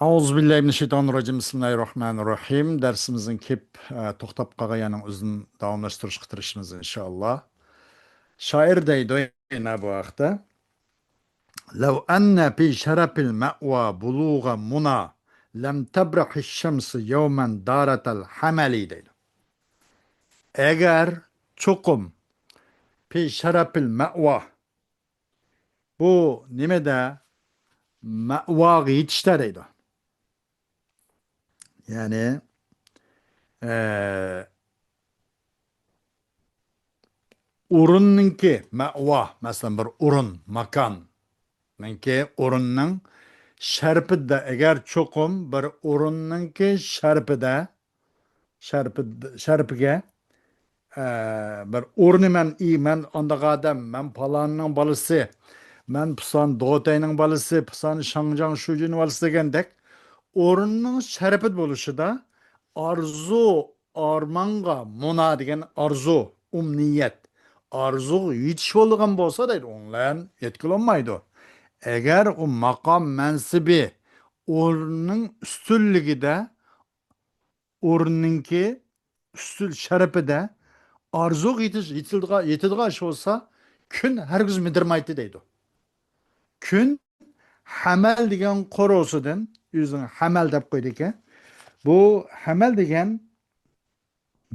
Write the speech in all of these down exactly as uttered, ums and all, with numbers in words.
أعوذ بالله من الشيطان الرجيم. بسم الله الرحمن الرحيم. دەرسىمىزنىڭ كېلىپ، ئە، توختاپ قالغان يەرنىڭ ئۆزىنى داۋاملاشتۇرۇشقا تىرىشىمىز، ئىنشائاللا. شائىر دەيدۇ يەنە بۇ ھەقتە. لو أن في شرف المأوى بلوغ منى لم تبرح الشمس يوما دارة الحمل دەيدۇ. ئەگەر چوقۇم في شرف المأوى، بۇ نېمىدە؟ مەۋاغا يېتىشتە دەيدۇ. يەنى، ئە، ئورۇننىڭكى مەۋا، مەسىلەن، بىر ئورۇن، ماكاننىڭكى، ئورۇننىڭ شەرىپىدە، ئەگەر چوقۇم بىر ئورۇننىڭكى شەرىپىدە، شەرىپى، شەرىپىگە، ئە، بىر ئورنى مەن، ئى، مەن ئانداق ئادەم، مەن پالاننىڭ بالىسى، مەن پۇسان دوتەينىڭ بالىسى، پۇسان شاڭجاڭ شۇجىنىڭ بالىسى دېگەندەك، ئورۇننىڭ شەرىپىدە بولۇشىدا ئارزۇ، ئارمانغا، مۇنا دېگەن ئارزۇ، ئۇمنىيەت، ئارزۇغا يېتىش بولىدىغان بولسا دەيدۇ، ئۇنىڭ بىلەن يەتكىلى بولمايدۇ. ئەگەر ئۇ ماقام مەنسىپى ئورنىنىڭ ئۈستۈنلۈكىدە، ئورنىنىڭكى ئۈستۈن شەرىپىدە ئارزۇغا يېتىش، يېتىلىدىغان، يېتىدىغان ئىش بولسا، كۈن ھەرگىز مىدىرمايتتى دەيدۇ. كۈن ھەمەل دېگەن قورۇسىدىن، ئۆزىنىڭ ھەمەل دەپ قويىدىكەن. بۇ ھەمەل دېگەن،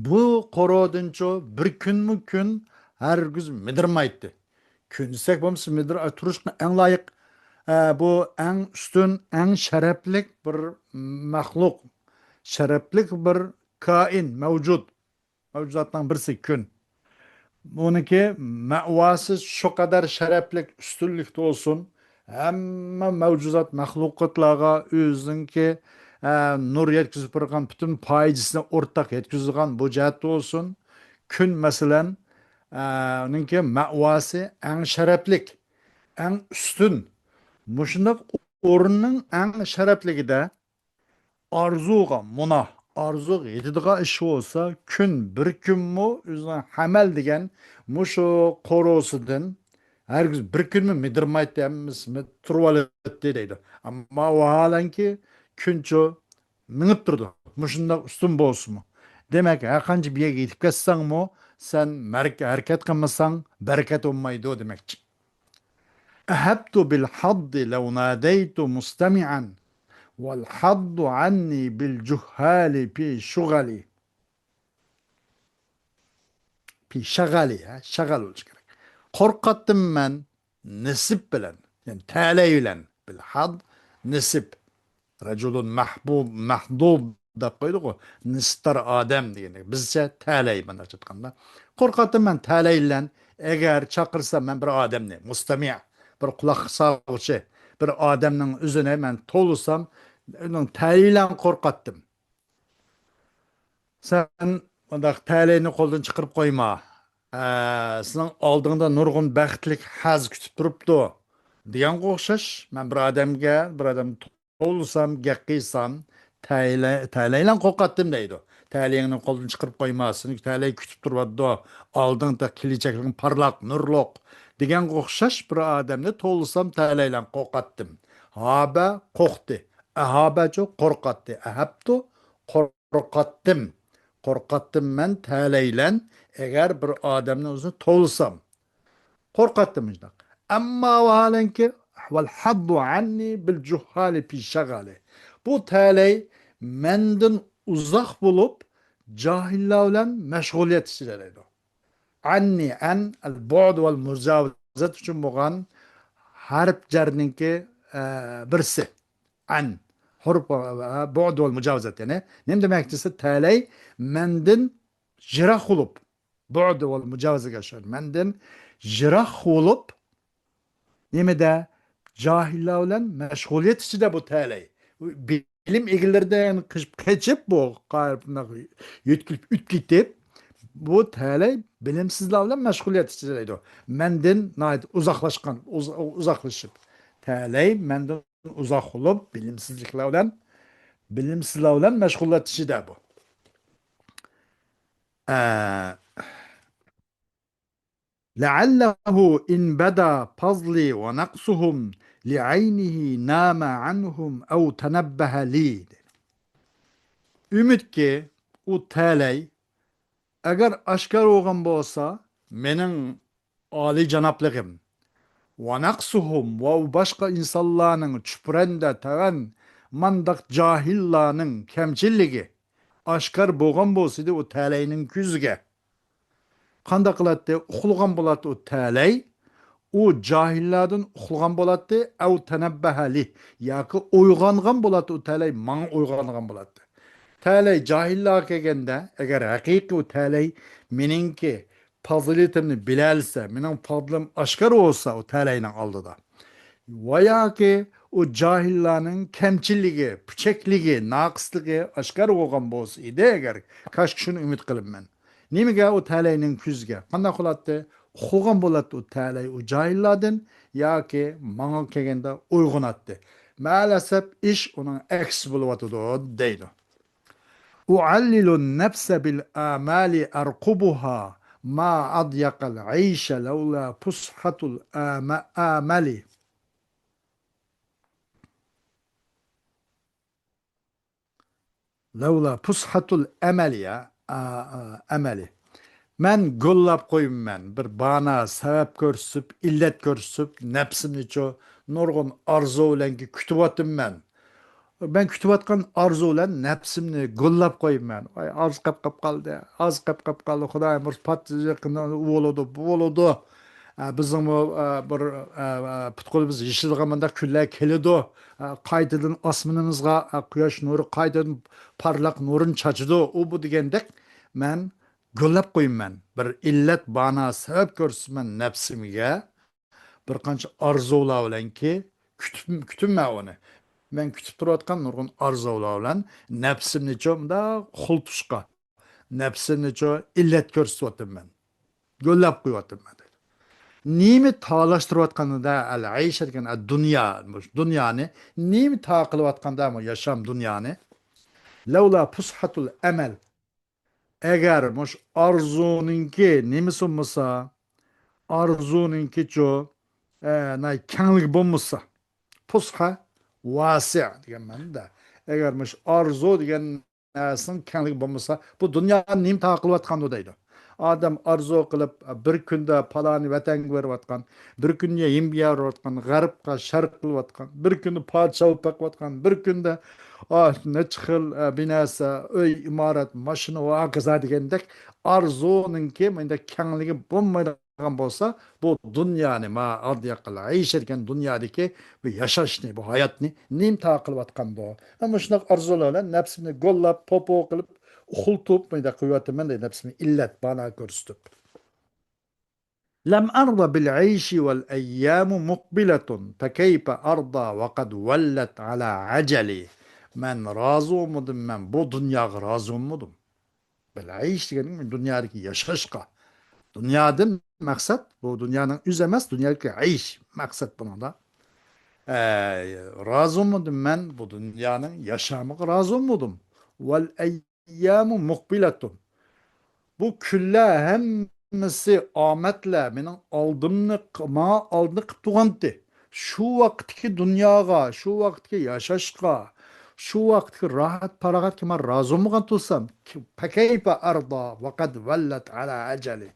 بۇ قورۇدىنچۇ بىر كۈنمۇ كۈن ھەرگىز مىدىرمايتتى. كۈن دېسەك بولمىسا، مىدىر-، تۇرۇشقا ئەڭ لايىق، ئە، بۇ ئەڭ ئۈستۈن، ئەڭ شەرەپلىك بىر مەخلۇق، شەرەپلىك بىر كائىن، مەۋجۇت، مەۋجۇداتنىڭ بىرسى كۈن. بۇنىڭكى مەۋاسى شۇ قەدەر شەرەپلىك، ئۈستۈنلۈكتە بولسۇن، ھەممە مەۋجۇدات، مەخلۇقاتلارغا ئۆزىنىڭكى، ئە، نۇر يەتكۈزۈپ بېرىدىغان پۈتۈن پايدىسىنى ئورتاق يەتكۈزىدىغان بۇ جەھەتتە بولسۇن. كۈن، مەسىلەن، ئە، ئۇنىڭكى مەۋاسى ئەڭ شەرەپلىك، ئەڭ ئۈستۈن. مۇشۇنداق ئورۇننىڭ ئەڭ شەرەپلىكىدە ئارزۇغا مۇنا، ئارزۇغا يېتىدىغان ئىش بولسا، كۈن بىر كۈنمۇ ئۆزىنىڭ ھەمەل دېگەن مۇشۇ قورۇسىدىن ھەرگىز بىر كۈنمۇ مىدىرمايتتى، ھەممىسى مىد-، تۇرۇۋالاتتى دەيدۇ. ئەمما ۋاھالەنكى، كۈنچۇ مېڭىپ تۇرىدۇ. مۇشۇنداق ئۈستۈن بولسىمۇ. دېمەك، ھەرقانچە بىر يەرگە يېتىپ كەتسەڭمۇ، سەن مەرك-، ھەرىكەت قىلمىساڭ، بەرىكەت بولمايدۇ دېمەكچى. أهبت بالحظ لو ناديت مستمعا والحظ عني بالجهال في شغلي. في شغلي، ھە، شەغەل بولۇشى كېرەك. قورقاتتىم مەن نېسىپ بىلەن، يەنى تەلەي بىلەن، بالحظ، نېسىپ. رجل محبوب، محظوظ دەپ قويدۇققۇ، نېسىپدار ئادەم دېگەندەك. بىزچە تەلەي، مانا ئېيتقاندا. قورقاتتىم مەن تەلەي بىلەن، ئەگەر چاقىرسا مەن بىر ئادەمنى، مۇستەمىئ، بىر قۇلاق سالغۇچى، بىر ئادەمنىڭ ئۆزىنى مەن توۋلىسام، ئۇنىڭ تەلىيىلەن قورقاتتىم. سەن مۇنداق تەلەينى قولدىن چىقىرىپ قويما. ئە، سېنىڭ ئالدىڭدا نۇرغۇن بەختلىك ھەز كۈتۈپ تۇرۇپتۇ، دېگەنگە ئوخشاش. مەن بىر ئادەمگە، بىر ئادەمنى توۋلىسام، گەپ قىلسام، تەلەي-، تەلەيلەن قورقاتتىم دەيدۇ. تەلىيىڭنى قولدىن چىقىرىپ قويما، سېنى تەلەي كۈتۈپ تۇرۇۋاتىدۇ. ئالدىڭدا كېلىچەكلىكىڭ پارلاق، نۇرلۇق، دېگەنگە ئوخشاش. بىر ئادەمنى توۋلىسام، تەلەيلەن قورقاتتىم. ھابە، قورقتى. ئەھابەچۇ، قورقاتتى. ئەھەپتۇ، قورقاتتىم. قورقاتتىم مەن تەلەيلەن، ئەگەر بىر ئادەمنى ئۆزىنى توۋلىسام. قورقاتتىم مۇشۇنداق. ئەمما ۋاھالەنكى، والحظ عني بالجهال في شغلي. بۇ تەلەي مەندىن ئۇزاق بولۇپ، جاھىللار بىلەن مەشغۇلىيەت ئىچىدە دەيدۇ. عني، عن، البعد والمجاوزة ئۈچۈن بولغان ھەرپ جەرنىڭكى، ئە، بىرسى. عن. ھەرپ، ئە، بعد والمجاوزة، يەنى نېمە دېمەكچىسى؟ تەلەي مەندىن يىراق بولۇپ، بعد والمجاوزة ئوخشايدۇ. مەندىن يىراق بولۇپ، نېمىدە؟ جاھىللار بىلەن مەشغۇلىيەت ئىچىدە بۇ تەلەي. بىلىم ئىگىلىرىدىن قېچىپ، قېچىپ، بۇ قايرىپ يۆتكىلىپ ئۆتۈپ كېتىپ، بۇ تەلەي بىلىمسىزلەر بىلەن مەشغۇلىيەت ئىچىدە دەيدۇ. مەندىن ناھايىتى ئۇزاقلاشقان، ئۇز-، ئۇزاقلىشىپ. تەلەي مەندىن ئۇزاق بولۇپ، بىلىمسىزلىكلەر بىلەن، بىلىمسىزلەر بىلەن مەشغۇللىتىشىدە بۇ. ئە، لعله إن بدا فضلي ونقصهم لعينه نام عنهم أو تنبه لي. ئۈمىدكى، ئۇ تەلەي ئەگەر ئاشكارا بولغان بولسا، مېنىڭ ئالىيجانابلىقىم، ونقصهم، ۋە باشقا ئىنسانلارنىڭ، چۈپرەندە، تەۋەن، مانداق جاھىللارنىڭ كەمچىللىكى ئاشكارا بولغان بولسىدى ئۇ تەلەينىڭ كۆزىگە، قانداق قىلاتتى؟ ئۇخلىغان بولاتتى ئۇ تەلەي. ئۇ جاھىللاردىن ئۇخلىغان بولاتتى، ئەۋ تەنەببەھە لىھ، ياكى ئويغانغان بولاتتى ئۇ تەلەي، ماڭا ئويغانغان بولاتتى. تەلەي جاھىللارغا كەلگەندە، ئەگەر ھەقىقىي ئۇ تەلەي مېنىڭكى پازىلىتىمنى بىلەلىسە، مېنىڭ پازىلىم ئاشكارا بولسا ئۇ تەلەينىڭ ئالدىدا، ۋە ياكى ئۇ جاھىللارنىڭ كەمچىللىكى، پۈچەكلىكى، ناقىسلىقى ئاشكارا بولغان بولسا ئىدى ئەگەر، كاشكى شۇنى ئۈمىد قىلىمەن. نېمىگە ئۇ تەلەينىڭ كۆزىگە؟ قانداق قىلاتتى؟ ئۇخلىغان بولاتتى ئۇ تەلەي ئۇ جاھىللاردىن، ياكى ماڭا كەلگەندە ئويغىناتتى. مەلەسەپ ئىش ئۇنىڭ ئەكسى بولۇۋاتىدۇ، دەيدۇ. أعلل النفس بالآمال أرقبها ما أضيق العيش لولا فسحة الآم-، آمل. لولا فسحة الأمل يا، ئا، ئا، ئەمەلى. مەن گوللاپ قويىمەن، بىر بانا سەۋەب كۆرسىتىپ، ئىللەت كۆرسىتىپ، نەپسىمنىچۇ نۇرغۇن ئارزۇ بىلەنكى كۈتۈۋاتىمەن. مەن كۈتۈۋاتقان ئارزۇ بىلەن نەپسىمنى گوللاپ قويىمەن. ۋاي، ئاز قېپ قېپ قالدى، ئاز قېپ قېپ قالدى، خۇدايىم، بىر پات يېقىن ئۇ بولىدۇ، بۇ بولىدۇ. ئە، بىزنىڭمۇ، ئە، بىر، ئە، ئە، پۇت-قولىمىز يېشىلىدىغان مۇنداق كۈنلەر كېلىدۇ. ئە، قايتىدىن ئاسمىنىمىزغا، ئە، قۇياش نۇرى قايتىدىن پارلاق نۇرىنى چاچىدۇ. ئۇ بۇ دېگەندەك، مەن گۆلەپ قويىمەن. بىر ئىللەت، بانا، سەۋەب كۆرسىتىمەن نەپسىمگە. بىر قانچە ئارزۇلار بىلەنكى كۈتۈپ، كۈتۈممەن ئۇنى. مەن كۈتۈپ تۇرۇۋاتقان نۇرغۇن ئارزۇلار بىلەن نەپسىمنىچۇ مۇنداق خۇلتۇشقا، نەپسىمنىچۇ ئىللەت كۆرسىتىۋاتىمەن. گۆلەپ قويۇۋاتىمەن دەيدۇ. نېمە تالاشتۇرۇۋاتقاندا ئەل ئەيشە دېگەن، ئە، دۇنيا، مۇشۇ دۇنيانى نېمە تا قىلىۋاتقاندا، بۇ ياشام دۇنيانى؟ لەۋلا پۇسھەتۇل ئەمەل. ئەگەر مۇشۇ ئارزۇنىڭكى نېمىسى بولمىسا، ئارزۇنىڭكىچۇ، ئە، ناي كەڭلىكى بولمىسا، پۇسھە، ۋاسىئ دېگەن مەنىدە. ئەگەر مۇشۇ ئارزۇ دېگەن نەرسىنىڭ كەڭلىكى بولمىسا، بۇ دۇنيا نېمە تا قىلىۋاتقاندۇ دەيدۇ. ئادەم ئارزۇ قىلىپ، بىر كۈندە پالانى ۋەتەنگە بېرىۋاتقان، بىر كۈندە ھىندىيە بېرىۋاتقان، غەربقە شەرق قىلىۋاتقان، بىر كۈندە پادىشاھ بولۇپ باقىۋاتقان، بىر كۈندە، ئا، نەچچە خىل، ئە، بىناسا، ئۆي، ئىمارەت، ماشىنا ۋە ھاكازا دېگەندەك ئارزۇنىڭكى مۇنداق كەڭلىكى بولمايدىغان بولسا، بۇ دۇنيانى، ما ئادىيەقىل ئەيشە دېگەن دۇنيادىكى بۇ ياشاشنى، بۇ ھاياتنى نېمە تا قىلىۋاتقاندۇ؟ مەن مۇشۇنداق ئارزۇلار بىلەن نەپسىمنى گوللاپ، پوپو قىلىپ، ئۇخلىتىپ، مۇنداق قويۇۋاتىمەن دەيدۇ، نەپسىمنى ئىللەت، بانا كۆرسىتىپ. لم أرض بالعيش والأيام مقبلة، فكيف أرضى وقد ولت على عجلي. مەن رازى بولمىدىم، مەن بۇ دۇنياغا رازى بولمىدىم. بىل ئەيش دېگەن دۇنيادىكى ياشاشقا. دۇنيادىن مەقسەت، بۇ دۇنيانىڭ ئۆزى ئەمەس، دۇنيادىكى ئەيش مەقسەت بۇنىڭدا. ئە، رازى بولمىدىم مەن بۇ دۇنيانىڭ ياشامىغا رازى بولمىدىم. ۋەل ئەييامۇ مۇقبىلەتۇن. بۇ كۈنلەر ھەممىسى ئامەتلەر مېنىڭ ئالدىمنى، ماڭا ئالدىنى قىپ تۇرغانتى. شۇ ۋاقىتتىكى دۇنياغا، شۇ ۋاقىتتىكى ياشاشقا، شۇ ۋاقىتتىكى راھەت پاراغەتكە مەن رازى بولمىغان تۇرسام، پەكەيپە ئەردا ۋەقەد ۋەللەت ئەلا ئەجەلى.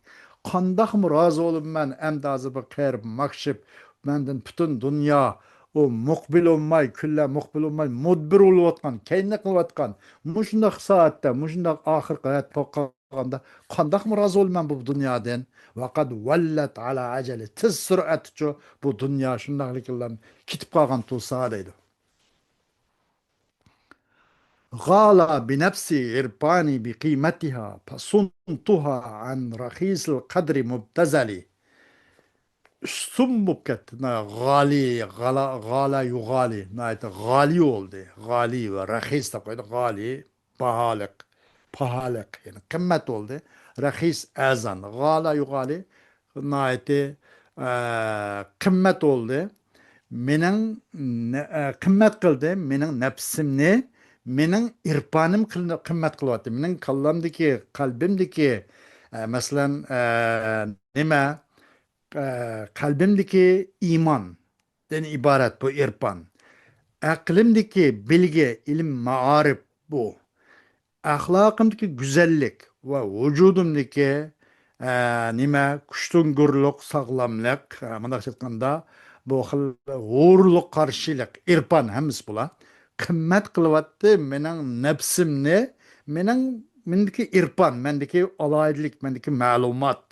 قانداقمۇ رازى بولىمەن، ئەمدى ھازىر بىر قېرىپ ماكشىپ، مەندىن پۈتۈن دۇنيا ئۇ مۇقبىل بولماي، كۈنلەر مۇقبىل بولماي، مۇدبىر بولۇۋاتقان، كەينىنى قىلىۋاتقان، مۇشۇنداق سائەتتە، مۇشۇنداق ئاخىرقى ھايات بولۇپ قالغاندا، قانداقمۇ رازى بولىمەن بۇ دۇنيادىن؟ ۋەقەد ۋەللەت ئەلا ئەجەلى، تېز سۈرئەتتىچۇ بۇ دۇنيا شۇنداقلىكىلا كېتىپ قالغان تۇرسا دەيدۇ. غالا بىنەپسى ئىرپانى بىقىمەتىھا، فەسۇنتۇھا ئەن رەخىسىل قەدرى مۇبتەزەلى. ئۈستۈن بولۇپ كەتتى. غالى، غالا، غالا يۇغالى. ناھايىتى غالى بولدى. غالى ۋە رەخىس دەپ قويدى. غالى، باھالىق، پاھالىق، يەنى قىممەت بولدى. رەخىس، ئەرزان. غالا يۇغالى، ناھايىتى، ئە، قىممەت بولدى. مېنىڭ نە-، ئە، قىممەت قىلدى مېنىڭ نەپسىمنى، مېنىڭ ئىرپانىم قىل-، قىممەت قىلىۋاتتى. مېنىڭ كاللامدىكى، قەلبىمدىكى، ئە، مەسىلەن، ئە، نېمە؟ ئە، قەلبىمدىكى ئىمان، نەرسىدىن ئىبارەت بۇ ئېرپان. ئەقلىمدىكى بىلگە، ئىلىم، مائارىپ بۇ. ئەخلاقىمدىكى گۈزەللىك ۋە ۋۇجۇدۇمدىكى، ئە، نېمە، كۈچتۈڭگۈرلۈك، ساغلاملىق، ئە، مۇنداقچە ئېيتقاندا، بۇ خىل غۇرۇرلۇق، قارشىلىق، ئېرپان ھەممىسى بۇلار. قىممەت قىلىۋاتتى مېنىڭ نەپسىمنى، مېنىڭ، مېندىكى ئېرپان، مەندىكى ئالاھىدىلىك، مەندىكى مەلۇمات،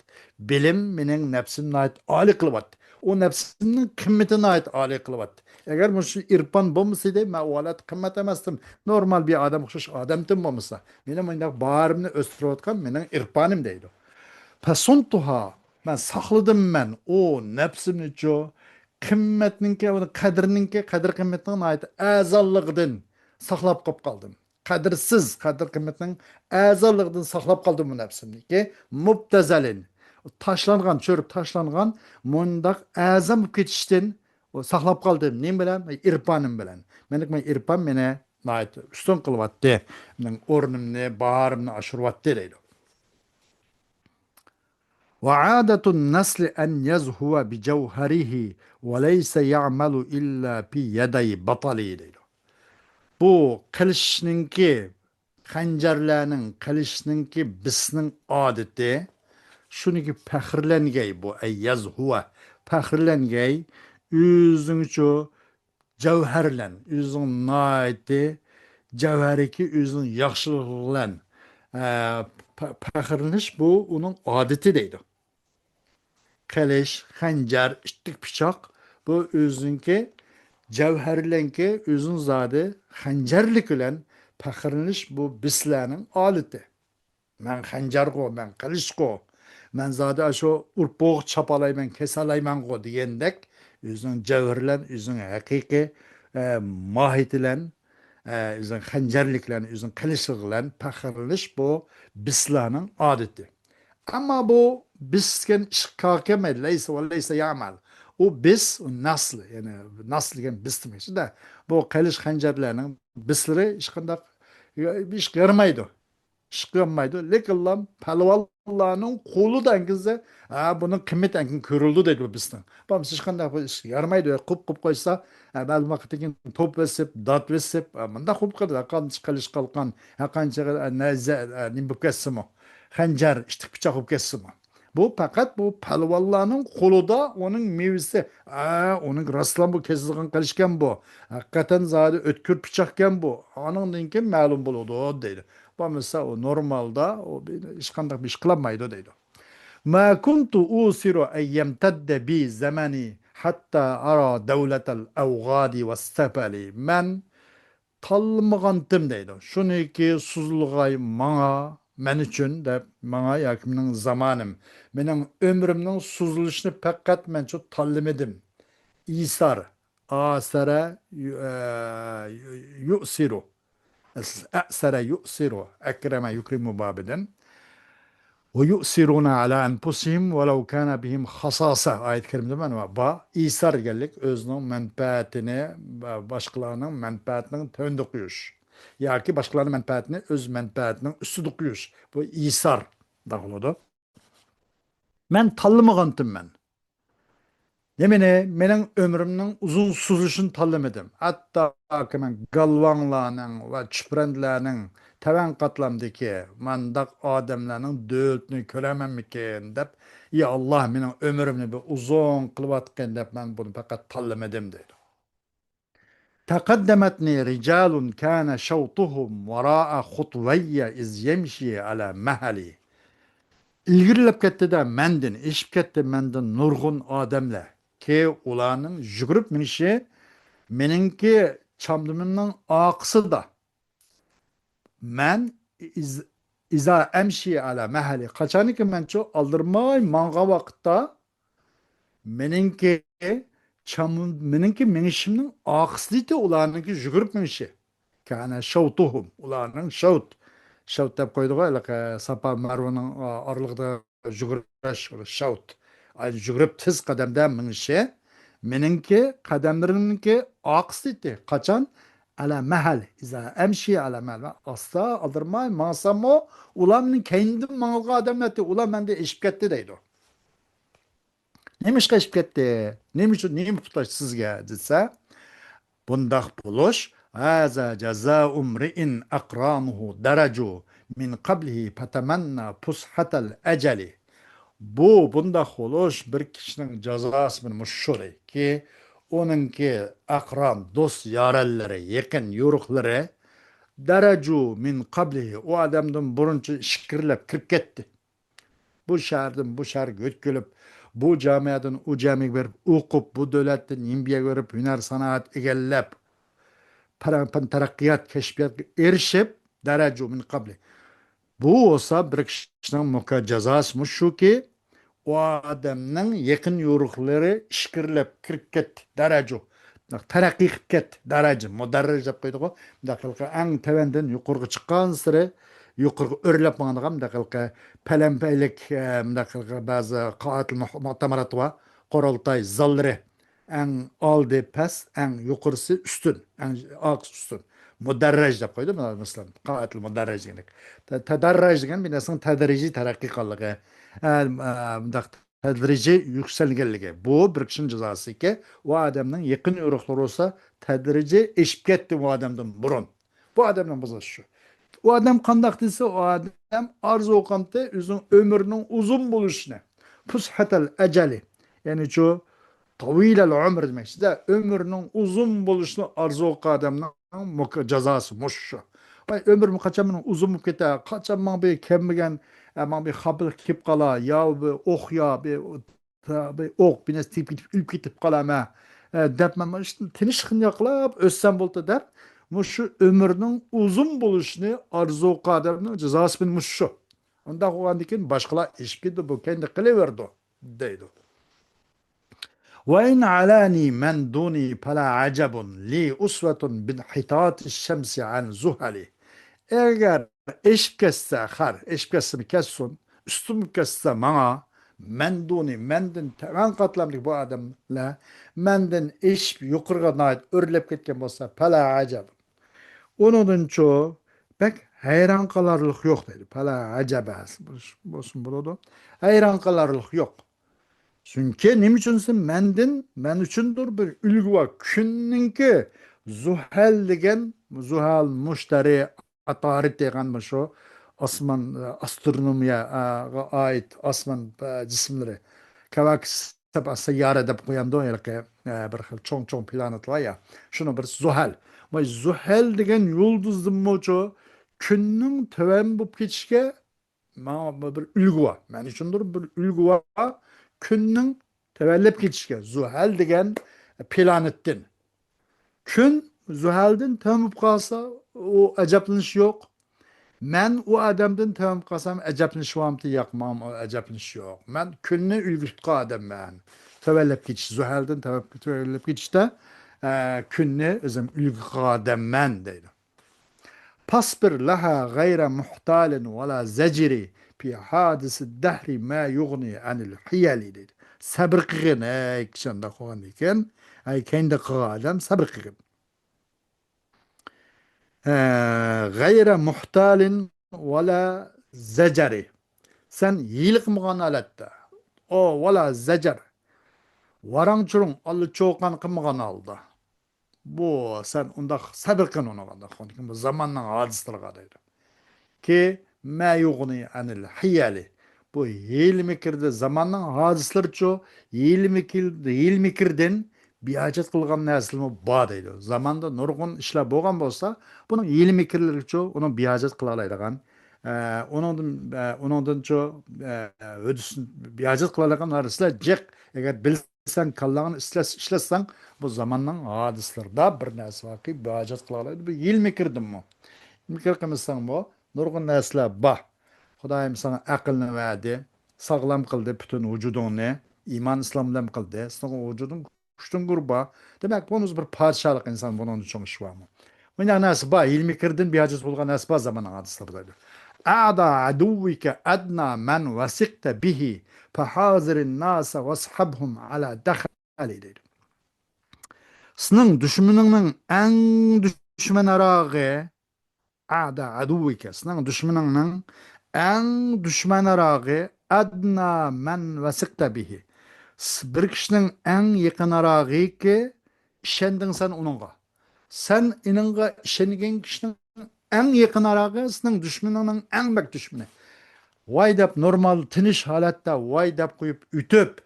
بىلىم مېنىڭ نەپسىمنى ناھايىتى ئالىي قىلىۋاتتى. ئۇ نەپسىمنىڭ قىممىتىنى ناھايىتى ئالىي قىلىۋاتتى. ئەگەر مۇشۇ ئېرپان بولمىسىدى، مەن ئۇ ھالەتتە قىممەت ئەمەستىم. نورمال بىر ئادەم ئوخشاش ئادەمدىن بولمىسا. مېنى مۇنداق بارىمنى ئۆستۈرۈۋاتقان مېنىڭ ئېرپانىم دەيدۇ. پەسۇنتۇھا، مەن ساقلىدىم مەن ئۇ نەپسىمنىچۇ، قىممەتنىڭكى، ئۇنى قەدرىنىڭكى، قەدىر قىممىتىنىڭ ناھايىتى ئەزاللىقىدىن ساقلاپ قوپ قالدىم. قەدىرسىز، قەدىر قىممىتىنىڭ ئەزاللىقىدىن ساقلاپ قالدىم بۇ نەپسىمنىكى. مۇبتەزەلىن، تاشلانغان، چۆرۈپ تاشلانغان، مۇنداق ئەزەم بولۇپ كېتىشتىن ساقلاپ قالدىم. نېمە بىلەن؟ ئېرپانىم بىلەن. مېنىڭ ئېرپان مېنى ناھايىتى ئۈستۈن قىلىۋاتتى. مېنىڭ ئورنۇمنى، باھارىمنى ئاشۇرۇۋاتتى دەيدۇ. وعادة النسل أن يزهو بجوهره وليس يعمل إلا في يدي بطله دەيدۇ. بۇ قىلىچنىڭكى، خەنجەرلەرنىڭ، قىلىچنىڭكى، بىسنىڭ ئادىتى، شۇنىڭكى پەخىرلەنگەي بۇ، ئەي يەزھۇۋە، پەخىرلەنگەي، ئۆزىنىڭچۇ جەۋھەرلەن، ئۆزىنىڭ ناھايىتى جەۋھەرىكى، ئۆزىنىڭ ياخشىلىقى بىلەن، ئە، پە-، پەخىرلىنىش بۇ ئۇنىڭ ئادىتى دەيدۇ. قىلىچ، خەنجەر، ئىتتىك پىچاق، بۇ ئۆزىنىڭكى جەۋھەرلەنكى، ئۆزىنىڭ زادى خەنجەرلىك بىلەن پەخىرلىنىش بۇ بىسلەرنىڭ ئادىتى. مەن خەنجەرغۇ، مەن قىلىچقۇ، مەن زادى ئاشۇ ئۇرۇپ بوغۇپ چاپالايمەن، كېسەلايمەنغۇ دېگەندەك، ئۆزىنىڭ جەۋھىرى بىلەن، ئۆزىنىڭ ھەقىقىي، ئە، ماھىيىتى بىلەن، ئە، ئۆزىنىڭ خەنجەرلىكى بىلەن، ئۆزىنىڭ قىلىچلىقى بىلەن پەخىرلىنىش بۇ بىسلەرنىڭ ئادىتى. ئەمما بۇ بىس دېگەن ئىشقا كەلمەيدۇ. لەيسە ۋە لەيسە يەئمەل. ئۇ بىس، ئۇ نەسل، يەنى نەسل دېگەن بىس دېمەكچىدە. بۇ قىلىچ خەنجەرلەرنىڭ بىسلىرى ھېچقانداق ئىشقا يارىمايدۇ. ئىشقا يارىمايدۇ. لېكىنلا پەلۋانلارنىڭ قولىدا ئەنگىزسە، ھە، بۇنىڭ قىممىتى ئەنكىن كۆرۈلىدۇ دەيدۇ بىسنىڭ. بولمىسا ھېچقانداق بىر ئىشقا يارىمايدۇ. قوپ، قوپ قويسا، ھە، مەلۇم ۋاقىتتىن كېيىن توپ بېسىپ، دات بېسىپ، ھە، مۇنداق بولۇپ قالىدۇ. ھەرقانچە قىلىچ قالقان، ھەرقانچە، ھە، نەزە، ھە، نېمە بولۇپ كەتسىمۇ، خەنجەر، ئىتتىك پىچاق بولۇپ كەتسىمۇ. بۇ پەقەت بۇ پەلۋانلارنىڭ قولىدا ئۇنىڭ مېۋىسى. ئا، ئۇنىڭ راستلا بۇ كېسىدىغان قىلىچكەن بۇ. ھەقىقەتەن زادى ئۆتكۈر پىچاقكەن بۇ. ئانىڭدىن كېيىن مەلۇم بولىدۇ دەيدۇ. بولمىسا ئۇ نورمالدا ئۇ بىر، ھېچقانداق بىر ئىش قىلالمايدۇ دەيدۇ. ما كنت أوصر أن يمتد بي زمني حتى أرى دولة الأوغاد والسفل. مەن تاللىمىغانتىم دەيدۇ. شۇنىكى سوزۇلغاي ماڭا، مەن ئۈچۈن دەپ، ماڭا ياكى مېنىڭ زامانىم، مېنىڭ ئۆمرۈمنىڭ سوزۇلۇشىنى پەقەت مەن شۇ تاللىمىدىم. ئىسار، ئاسەرە، يۇ-، ئە، يۇ-، يۇسىرۇ. ئەسلى ئەسەرە يۇسىرۇ، ئەكرەمە يۇكرىمۇ بابىدىن. ويؤثرون على أنفسهم ولو كان بهم خصاصة ئايەت كەرىمىدە مانا بار. ئىسار دېگەنلىك ئۆزىنىڭ مەنپەئەتىنى با-، باشقىلارنىڭ مەنپەئەتىنىڭ تۆۋىنىدە قويۇش ياكى باشقىلارنىڭ مەنپەئەتىنى ئۆز مەنپەئەتىنىڭ ئۈستىدە قويۇش. بۇ ئىسار دەپ بولىدۇ. مەن تاللىمىغانتىم مەن. نېمىنى؟ مېنىڭ ئۆمرۈمنىڭ ئۇزۇن سوزۇلۇشىنى تاللىمىدىم. ھەتتاكى مەن گالۋاڭلارنىڭ ۋە چۈپرەندىلەرنىڭ تۆۋەن قاتلامدىكى مانداق ئادەملەرنىڭ دۆلىتىنى كۆرەرمەنمىكىن دەپ، يا ئاللا، مېنىڭ ئۆمرۈمنى بىر ئۇزۇن قىلىۋاتقىن دەپ، مەن بۇنى پەقەت تاللىمىدىم دەيدۇ. تەقەددەمەتنى رىجالۇن كانە شەۋتۇھۇم ۋاراءە خۇتۋەييە ئىز يەمشى ئەلە مەھەلى. ئىلگىرىلەپ كەتتى-دە مەندىن، ئېشىپ كەتتى مەندىن نۇرغۇن ئادەملەر. كى ئۇلارنىڭ يۈگۈرۈپ مېڭىشى مېنىڭكى چامدىمىمنىڭ ئارقىسىدا. مەن ئىز-، ئىزا ئەمشى ئەلە مەھەلى. قاچانكى مەنچۇ ئالدىرىماي ماڭغان ۋاقىتتا، مېنىڭكى چام-، مېنىڭكى مېڭىشىمنىڭ ئارقىسىدىكى ئۇلارنىڭكى يۈگۈرۈپ مېڭىشى. كانە شەۋتۇھۇم، ئۇلارنىڭ شەۋت. شەۋت دەپ قويدىغۇ، ھېلىقى ساپا مەرۋىنىڭ ئارىلىقىدا يۈگۈرۈش، شەۋت. ئاي، يۈگۈرۈپ تېز قەدەمدە مېڭىشى. مېنىڭكى قەدەملىرىمنىڭكى ئارقىسىدىكى. قاچان؟ ئەلە مەھەل. ئىزا ئەمشى ئەلە مەھەل. ئاستا، ئالدىرىماي ماڭساممۇ، ئۇلار مېنىڭ كەينىمدىن ماڭغان ئادەملەر، ئۇلار مەندىن ئېشىپ كەتتى دەيدۇ. نېمىشقا ئېشىپ كەتتى؟ نېمە ئۈچۈن، نېمە ئۇقتۇرۇش سىزگە دېسە، بۇنداق بولۇش، ھازا جازاء امرئ اقرانه درجوا من قبله فتمنى فسحة الأجل. بۇ، بۇنداق بولۇش بىر كىشىنىڭ جازاسى مۇشۇ شۇكى، ئۇنىڭكى ئەقران، دوست يارەنلىرى، يېقىن يورۇقلىرى، درجوا من قبله، ئۇ ئادەمدىن بۇرۇنچە ئىچكىرىلەپ كىرىپ كەتتى. بۇ شەھەردىن بۇ شەھەرگە يۆتكىلىپ، بۇ جامىئەدىن ئۇ جامىئەگە بېرىپ ئوقۇپ، بۇ دۆلەتتىن يىمبىيەگە بېرىپ ھۈنەر سانائەت ئىگىلەپ، پەرەڭ-، پەن تەرەققىيات، كەشپىياتقا ئېرىشىپ، درجوا من قبله. بۇ بولسا بىر كىشىنىڭ مۇكا-، جازاسى مۇشۇكى، ئۇ ئادەمنىڭ يېقىن يورۇقلىرى ئىچكىرىلەپ كىرىپ كەتتى، درجوا. تەرەققىي قىلىپ كەتتى، دەرەجە، مۇدەررەج دەپ قويدۇق. مۇنداق قىلقا ئەڭ تۆۋەندىن يۇقىرىغا چىققانسېرى يۇقىرىغا ئۆرلەپ ماڭىدىغان مۇنداق قىلقا پەلەمپەيلىك، ئە، مۇنداق قىلقا بەزى قائىدە مۇ-، مۇئتەمەرات ۋە قۇرۇلتاي زاللىرى. ئەڭ ئالدى پەس، ئەڭ يۇقىرىسى ئۈستۈن، ئەڭ ئارقىسى ئۈستۈن. مۇدەررەج دەپ قويدۇم، مەسىلەن، قائىدە مۇدەررەج دېگەندەك. تە-، تەدەررەج دېگەن بىر نەرسىنىڭ تەدرىجىي تەرەققىي قىلغانلىقى. ئە، ئە، مۇنداق تەدرىجىي يۈكسەلگەنلىكى. بۇ بىر كىشىنىڭ جازاسىكى، ئۇ ئادەمنىڭ يېقىن يورۇقلىرى بولسا تەدرىجىي ئېشىپ كەتتى ئۇ ئادەمدىن بۇرۇن. بۇ ئادەمنىڭ بۇزۇلۇشى شۇ. ئۇ ئادەم قانداق دېسە، ئۇ ئادەم ئارزۇ قىلامتى ئۆزىنىڭ ئۆمرىنىڭ ئۇزۇن بولۇشىنى. فۇسھەتەل ئەجەلى. يەنى شۇ، تەۋىلەل ئۆمۈر دېمەكچىدە، ئۆمرىنىڭ ئۇزۇن بولۇشىنى ئارزۇ قىلغان ئادەمنىڭ مۇك-، جازاسى مۇشۇ. ۋاي، ئۆمرۈم قاچان مېنىڭ ئۇزۇن بولۇپ كېتە، قاچان ماڭا بىر كەلمىگەن، ئە، ماڭا بىر خاپىلىق كېلىپ قالا، يا بىر ئوق، يا بىر، بىر ئوق، بىر نەرسە تېگىپ كېتىپ، ئۆلۈپ كېتىپ قالامەن، ئە، دەپ مەن مانا شۇ تىنچلىقنى ياقلاپ ئۆتسەم بولدى دەپ، مۇشۇ ئۆمرىنىڭ ئۇزۇن بولۇشىنى ئارزۇ قىلغان ئادەمنىڭ جازاسى مۇشۇ. ئۇنداق بولغاندىن كېيىن باشقىلار ئېشىپ كېتىدۇ، بۇ كەينىدە قېلىۋېرىدۇ، دەيدۇ. وإن علاني من دوني فلا عجب لي أسوة بانحطاط الشمس عن زحلي. ئەگەر ئېشىپ كەتسە، خەر، ئېشىپ كەتسىمۇ كەتسۇن، ئۈستۈن بولۇپ كەتسە ماڭا، مەن دۇنى، مەندىن تۆۋەن قاتلامدىكى بۇ ئادەملەر مەندىن ئېشىپ يۇقىرىغا ناھايىتى ئۆرلەپ كەتكەن بولسا، پەلا ئەجەب. ئۇنىڭدىنچۇ بەك ھەيران قالارلىق يوق دەيدۇ. پەلا ئەجەبە بولسۇن بولىدۇ. ھەيران قالارلىق يوق. چۈنكى نېمە ئۈچۈن دېسە، مەندىن، مەن ئۈچۈندۇر بىر ئۈلگە بار. كۈننىڭكى زۇھەل دېگەن، زۇھەل، مۇشتەرى، ئاتارىد دېگەن مۇشۇ ئاسمان، ئاسترونومىيەگە ئائىت ئاسمان، ئە، جىسىملىرى، كەۋاكىب سەييارە دەپ قويامدۇ، ھېلىقى، ئە، بىر خىل چوڭ-چوڭ پلانېتلار يا. شۇنىڭ بىرسى زۇھەل. مانا زۇھەل دېگەن يۇلتۇزدىنمۇچۇ كۈننىڭ تۆۋەن بولۇپ كېتىشىگە ماڭا بىر ئۈلگە بار. مەن ئۈچۈندۇر بىر ئۈلگە بار. كۈننىڭ تۆۋەنلەپ كېتىشىگە، زۇھەل دېگەن پلانېتتىن. كۈن زۇھەلدىن تۆۋەن بولۇپ قالسا، ئۇ ئەجەبلىنىش يوق. مەن ئۇ ئادەمدىن تۆۋەن بولۇپ قالسام، ئەجەبلىنىش بارمىتى؟ ياق، ماڭا ئەجەبلىنىش يوق. مەن كۈننى ئۈلگە تۇتقان ئادەممەن. تۆۋەنلەپ كېتىش، زۇھەلدىن تۆۋەن-، تۆۋەنلەپ كېتىشتە، ئە، كۈننى ئۆزۈم ئۈلگە قىلغان ئادەممەن، دەيدۇ. فاصبر لها غير محتال ولا زجر في حادث الدهر ما يغني عن الحيل دەيدۇ. سەبرى قىلغىن، ئەي كىشى ئانداق قىلغاندىكىن، ئەي كەينىدە قىلغان ئادەم سەبرى قىلغىن. ئە، غەيرە مۇھتالىن ۋەلا زەجەرى. سەن ھىيلە قىلمىغان ھالەتتە. ئو، ۋەلا زەجەر. ۋاراڭ-چۇرۇڭ، ئاللىچۇقان قىلمىغان ھالدا. بۇ، سەن ئۇنداق سەبرى قىلغىن ئۇنىڭغا، ئۇنداق قىلغىن. زاماننىڭ ھادىسىلىرىغا دەيدۇ. كى ما يۇغنى ئەنىل ھىيەلى. بۇ ھىيلە-مىكىردە زاماننىڭ ھادىسىلىرىچۇ، ھىيلە-مىكىر-، ھىيلە-مىكىردىن بىھاجەت قىلغان نەرسىلىرىمۇ بار دەيدۇ. زاماندا نۇرغۇن ئىشلار بولغان بولسا، بۇنىڭ ھىيلە-مىكىرلىرىچۇ ئۇنىڭ بىھاجەت قىلالايدىغان، ئە، ئۇنىڭدىن، ئە، ئۇنىڭدىنچۇ، ئە، ھۆدۈسىنى بىھاجەت قىلالايدىغان نەرسىلەر جىق. ئەگەر بىلسە سەن كاللاڭنى ئىشلەتسەڭ، بۇ زاماننىڭ ھادىسىلىرىدا بىر نەرسە باركى، بىھاجەت قىلالايدۇ. بۇ ھىيلە-مىكىردىنمۇ. مىكىر قىلمىساڭمۇ، نۇرغۇن نەرسىلەر بار. خۇدايىم ساڭا ئەقىلنى بەردى، ساغلام قىلدى پۈتۈن ۋۇجۇدۇڭنى، ئىمان ئىسلام بىلەن قىلدى. سېنىڭ ۋۇجۇدۇڭ كۈچتىن گۇر بار. دېمەك، بۇنىڭ بىر پادىشاھلىق ئىنسان، بۇنىڭدىن چوڭ ئىش بارمۇ؟ مۇنداق نەرسە بار، ھىيلە-مىكىردىن بىھاجەت بولغان نەرسە بار زاماننىڭ ھادىسىلىرىدا دەيدۇ. أعدى عدوك أدنى من وثقت به، فحاذر الناس واصحبهم على دخل ئەلى دەيدۇ. سېنىڭ دۈشمىنىڭنىڭ ئەڭ دۈشمەنئاراغى، ئەدە ئەدۇۋىكە، سېنىڭ دۈشمىنىڭنىڭ ئەڭ دۈشمەنئاراغى، ئەدنى مەن ۋەسىقتە بىھى، بىر كىشىنىڭ ئەڭ يېقىنراقىكى، ئىشەندىڭ سەن ئۇنىڭغا. سەن ئېنىڭغا ئىشەنگەن كىشىنىڭ ئەڭ يېقىنراقى سېنىڭ دۈشمىنىڭنىڭ ئەڭ بەك دۈشمىنى. ۋاي دەپ نورمال تىنچ ھالەتتە ۋاي دەپ قويۇپ ئۆتۈپ،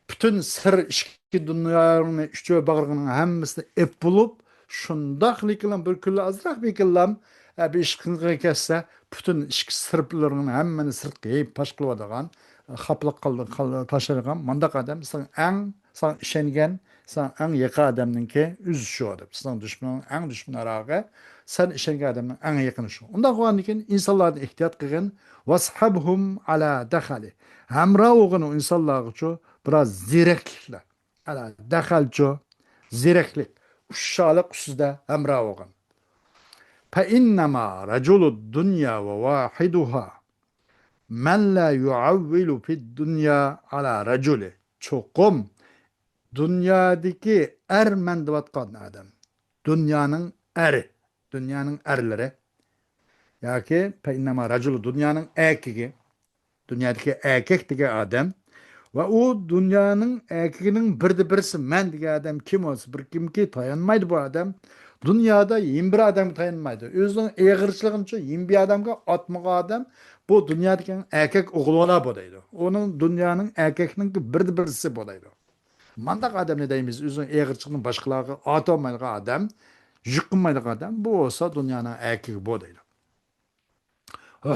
پۈتۈن سىر ئىچكى دۇنياڭنى، ئۈچ باغرىڭنىڭ ھەممىسىنى ئېپ بولۇپ، شۇنداقلىكىلا بىر كۈنلا ئازراق بىكىنلام، ئە، بىر ئىش قىلغىلى كەتسە، پۈتۈن ئىچكى سىرلىرىڭنى ھەممىنى سىرتقا يېيىپ پاش قىلىۋاتىدىغان، خاپىلىق قىلدى، قىل-، تاشلايدىغان مانداق ئادەم ساڭا ئەڭ، ساڭا ئىشەنگەن، ساڭا ئەڭ يېقىن ئادەمنىڭكى ئۆزى شۇ دەپ. سېنىڭ دۈشمىنىڭ ئەڭ دۈشمىنىراقى، سەن ئىشەنگەن ئادەمنىڭ ئەڭ يېقىنى شۇ. ئۇنداق بولغاندىن كېيىن ئىنسانلاردىن ئېھتىيات قىلغىن. ۋەسھەبھۇم ئەلا دەخەلى. ھەمراھ بولغىن ئۇ ئىنسانلارغىچۇ بىراز زېرەكلىكلەر. ئەلا دەخەلچۇ، زېرەكلىك، ئۇششاقلىق ئۈستىدە ھەمراھ بولغىن. فەئىننەما رەجۇلۇد دۇنيا ۋە ۋاھىدۇھا مەن لا يۇئەۋۋىلۇ فىد دۇنيا ئەلا رەجۇلى. چوقۇم دۇنيادىكى ئەر مەن دەۋاتقان ئادەم، دۇنيانىڭ ئەرى، دۇنيانىڭ ئەرلىرى ياكى فەئىننەما رەجۇلۇ، دۇنيانىڭ ئەركىكى، دۇنيادىكى ئەركەك دېگەن ئادەم ۋە ئۇ دۇنيانىڭ ئەركىكىنىڭ بىردە بىرسى مەن دېگەن ئادەم كىم بولسا، بىر كىمكى تايانمايدۇ بۇ ئادەم. دۇنيادا يېڭى بىر ئادەمگە تايانمايدۇ. ئۆزىنىڭ ئېغىرچىلىقىنىچۇ يېڭى بىر ئادەمگە ئاتمىغان ئادەم بۇ دۇنيادىكى ئەركەك ئوغۇل بالا بۇ دەيدۇ. ئۇنىڭ دۇنيانىڭ ئەركەكنىڭكى بىردە بىرسى بۇ دەيدۇ. مانداق ئادەمنى دەيمىز، ئۆزىنىڭ ئېغىرچىلىقىنى باشقىلارغا ئاتالمايدىغان ئادەم، يۈك قىلمايدىغان ئادەم، بۇ بولسا دۇنيانىڭ ئەركىكى بۇ دەيدۇ.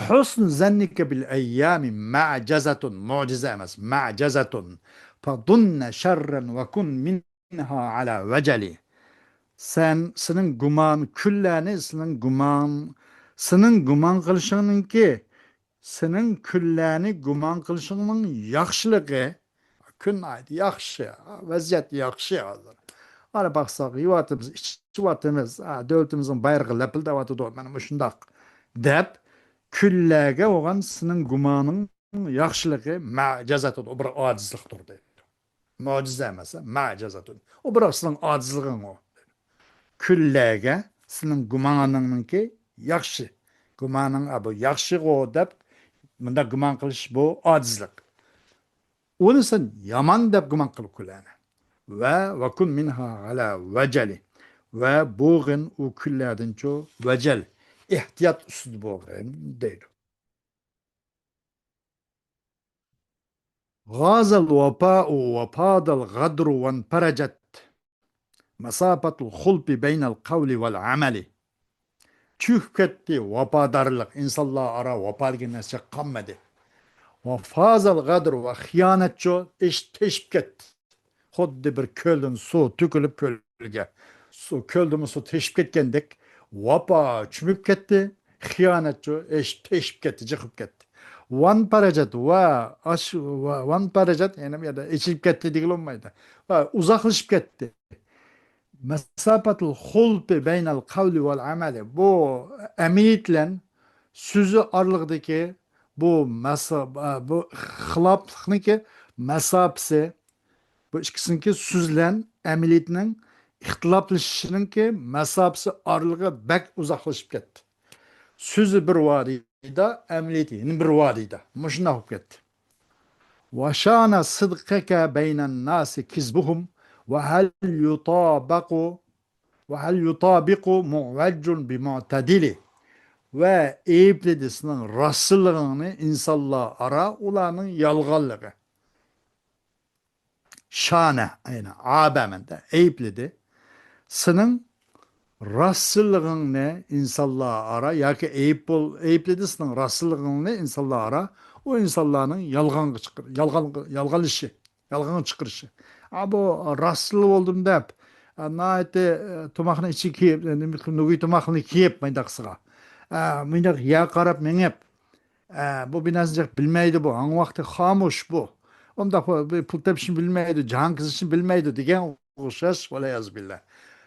ھۇسن زەننىكە بىل ئەييامى مەجەزەتۇن، مۆجىزە ئەمەس، مەجەزەتۇن. فەزۇننە شەررەن ۋە كۇن مىنھا ئەلا ۋەجەلى. سەن، سېنىڭ گۇمان، كۈنلەرنى سېنىڭ گۇمان، سېنىڭ گۇمان قىلىشىڭنىڭكى، سېنىڭ كۈنلەرنى گۇمان قىلىشىڭنىڭ ياخشىلىقى، كۈن ناھايىتى ياخشى، ۋەزىيەت ياخشى ھازىر. ئانا باقساق، يەۋاتىمىز، ئىچىۋاتىمىز، ھە، دۆلىتىمىزنىڭ بايرىقى لەپىلدەۋاتىدۇ، مانا مۇشۇنداق دەپ، كۈنلەرگە بولغان سېنىڭ گۇمانىڭ ياخشىلىقى مەجەزەتۇن، ئۇ بىر ئاجىزلىقتۇر دەيدۇ. مۆجىزە ئەمەس، مەجەزەتۇن. ئۇ بىر سېنىڭ ئاجىزلىقىڭ ئۇ. كۈنلەرگە سېنىڭ گۇمانىڭنىڭكى ياخشى. گۇمانىڭ، ئا، بۇ ياخشىغۇ دەپ مۇنداق گۇمان قىلىش بۇ ئاجىزلىق. ئۇنى سەن يامان دەپ گۇمان قىلىپ كۈنلەرنى. ۋە ۋەكۇن مىنھا ئەلا ۋەجەلى. ۋە بولغىن ئۇ كۈنلەردىنچۇ ۋەجەل، ئېھتىيات ئۈستىدە بولغىن دەيدۇ. غازل ۋەپائۇ ۋەپادەل غەدرۇ ۋەنپەرەجەت مەسافەتۇل خۇلپى بەينەل قەۋلى ۋەل ئەمەلى. چۆكۈپ كەتتى ۋاپادارلىق، ئىنسانلار ئارا ۋاپا دېگەن نەرسە قالمىدى. ۋەفازەل غەدرۇ، ۋە خىيانەتچۇ ئېشىپ تېشىپ كەتتى. خۇددى بىر كۆلدىن سۇ تۆكۈلۈپ كۆلگە، سۇ، كۆلدىمۇ سۇ تېشىپ كەتكەندەك، ۋاپا چۆمۈپ كەتتى، خىيانەتچۇ ئېشىپ تېشىپ كەتتى، جىقىپ كەتتى. ۋەنپەرەجەت، ۋە ئاش-، ۋە ۋەنپەرەجەت، يەنى بۇ يەردە ئېچىلىپ كەتتى دېگىلى بولمايدۇ. ۋە ئۇزاقلىشىپ كەتتى. مەسافەتۇل خۇلپى بەينەل قەۋلى ۋەل ئەمەلى. بۇ ئەمەلىيەت بىلەن سۆزى ئارىلىقىدىكى بۇ مەسا-، بۇ خىلاپلىقنىڭكى مەساپىسى، بۇ ئىككىسىنىڭكى سۆز بىلەن ئەمەلىيەتنىڭ ئىختىلاپلىشىشىنىڭكى مەساپىسى ئارىلىقى بەك ئۇزاقلىشىپ كەتتى. سۆزى بىر ۋادىدا، ئەمەلىيىتى يەنە بىر ۋادىدا. مۇشۇنداق بولۇپ كەتتى. ۋەشانە سىدقەكە بەينەن ناسى كىزبۇھۇم ۋە ھەل يۇتابەقۇ ۋە ھەل يۇتابىقۇ مۇئۋەججۇن بىمۇئتەدىلى. ۋە ئەيىبلىدى سېنىڭ راستچىللىقىڭنى ئىنسانلار ئارا ئۇلارنىڭ يالغانلىقى. شانە، ئەينى، ئابەمەندە، ئەيىبلىدى. سېنىڭ راستچىللىقىڭنى ئىنسانلار ئارا، ياكى ئەيىب بول-، ئەيىبلىدى سېنىڭ راستچىللىقىڭنى ئىنسانلار ئارا، ئۇ ئىنسانلارنىڭ يالغانغا چىقىر-، يالغان، يالغانلىشى، يالغانغا چىقىرىشى. ئا، بۇ راستچىل بولدۇم دەپ، ئا، ناھايىتى، ئە، تۇماقنى ئىچىگە كىيىپ، ئە، نېمە، نۇگۇي تۇماقنى كىيىپ، ماينداقسىغا. ئا، ماينداق يەر قاراپ مېڭىپ، ئە، بۇ بىر نەرسىنى بىلمەيدۇ بۇ، ھاڭ ۋاقتى خامۇش بۇ. ئۇنداق بۇ، بىر پۇل تېپىشنى بىلمەيدۇ، جاھان كېزىشنى بىلمەيدۇ دېگەن ئوخشاش، ۋەلئىيازۇ بىللا.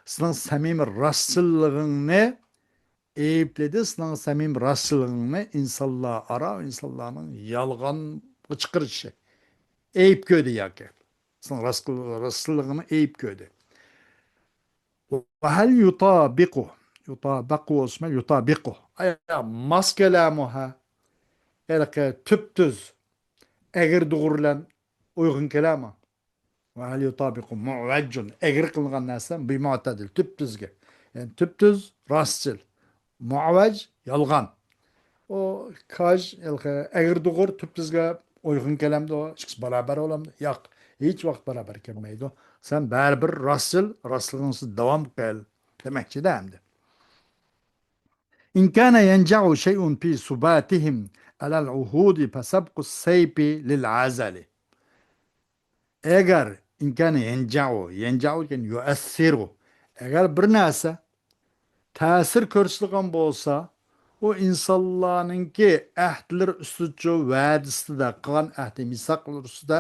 سېنىڭ سەمىمىي راستچىللىقىڭنى ئەيىبلىدى، سېنىڭ سەمىمىي راستچىللىقىڭنى ئىنسانلار ئارا، ئىنسانلارنىڭ يالغانغا چىقىرىشى. ئەيىب كۆردى ياكى. سېنىڭ راست-، راستچىللىقىڭنى ئەيىب كۆردى. ۋە ھەل يۇتابىقۇ. يۇتابەقۇ بولسىمۇ، يۇتابىقۇ. ئايا، ماس كېلەمۇ ھە؟ ھېلىقى تۈپتۈز، ئەگرى توغرا بىلەن ئۇيغۇن كېلەرمۇ؟ ۋە ھەل يۇتابىقۇ مۇئۋەجۇن، ئەگرى قىلىنغان نەرسە، بىمۇئتەدىل، تۈپتۈزگە. يەنى تۈپتۈز، راستچىل. مۇئۋەج، يالغان. ئۇ كاج، ھېلىقى ئەگرى دوغرا تۈپتۈزگە ئۇيغۇن كېلەمدۇ؟ ئىككىسى بارابەر بولامدۇ؟ ياق، ھېچ ۋاقىت بارابەر كەلمەيدۇ. سەن بەرىبىر راستچىل، راستلىقىڭدا داۋام قىل دېمەكچىدە ئەمدى. إن كان ينجع شيء في ثباتهم على العهود فسبق السيف للعزل. ئەگەر، ئىنكانە يەنجەئۇ، يەنجەئۇ دېگەن يۇئەسسىرۇ. ئەگەر بىر نەرسە تەسىر كۆرسىتىدىغان بولسا، ئۇ ئىنسانلارنىڭكى ئەھدىلىرى ئۈستىدىچۇ، ۋەدىسىدە، قىلغان ئەھدى مىساقلىرى ئۈستىدە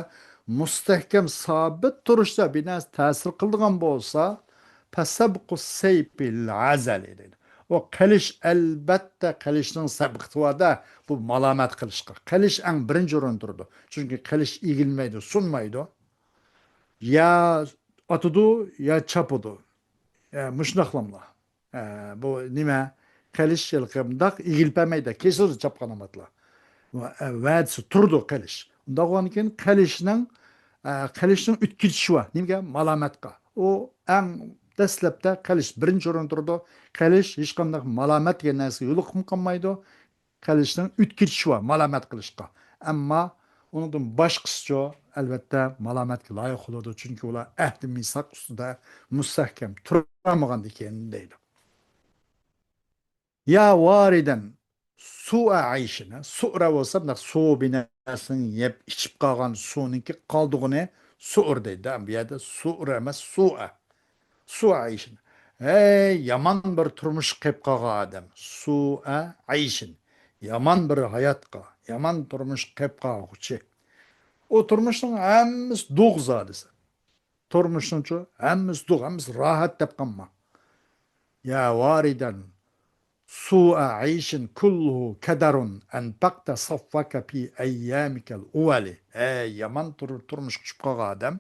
مۇستەھكەم، سابىت تۇرۇشتا بىر نەرسە تەسىر قىلىدىغان بولسا، فسبق السيف للعزل دەيدۇ. ئۇ قىلىچ، ئەلۋەتتە، قىلىچنىڭ سەبقىتى بار-دە، بۇ مالامەت قىلىشقا. قىلىچ ئەڭ بىرىنچى ئورۇندا تۇرىدۇ. چۈنكى قىلىچ ئېگىلمەيدۇ، سۇنمايدۇ. يا ئاتىدۇ، يا چاپىدۇ. ئە، مۇشۇنداقلاملا. ئە، بۇ نېمە؟ قىلىچ ھېلىقى مۇنداق ئېگىلىپەلمەيدۇ، كېسىلىدۇ چاپقان ۋاقىتلا. ۋە، ئە، ۋەدىسى تۇرىدۇ قىلىچ. ئۇنداق بولغاندىن كېيىن قىلىچنىڭ، ئە، قىلىچنىڭ ئۆتكىلىشى بار. نېمىگە؟ مالامەتقا. ئۇ ئەڭ دەسلەپتە قىلىچ بىرىنچى ئورۇندا تۇرىدۇ. قىلىچ ھېچقانداق مالامەت دېگەن نەرسىگە يولۇقۇپ قالمايدۇ. قىلىچنىڭ ئۆتكىلىشى بار، مالامەت قىلىشقا. ئەمما ئۇنىڭدىن باشقىسىچۇ، ئەلۋەتتە، مالامەتكە لايىق بولىدۇ، چۈنكى ئۇلار ئەھدى مىساق ئۈستىدە مۇستەھكەم تۇرالمىغاندىكىن دەيدۇ. يا ۋارىدەن سۇئە ئەيشىنى، سۇئرە بولسا، مۇنداق سۇ بىناسىنى يەپ ئىچىپ قالغان سۇنىڭكى قالدۇقىنى سۇئۇر دەيدۇ. بۇ يەردە سۇئرە ئەمەس، سۇئە. سۇئە ئەيشىن. ھەي، يامان بىر تۇرمۇش قېلىپ قالغان ئادەم. سۇئە ئەيشىن. يامان بىر ھاياتقا، يامان تۇرمۇش قېلىپ قالغۇچى. ئۇ تۇرمۇشنىڭ ھەممىسى دوغ زادىسى. تۇرمۇشنىڭچۇ ھەممىسى دوغ، ھەممىسى راھەت دەپ قالما. يا ۋارىدەن سۇئە ئەيشىن كۇللۇھۇ كەدەرۇن ئەنپەقتە سەفۋەكە پى ئەييامىكەل ئۇۋەلى. ھەي، يامان تۇر-، تۇرمۇشقا چۈشۈپ قالغان ئادەم.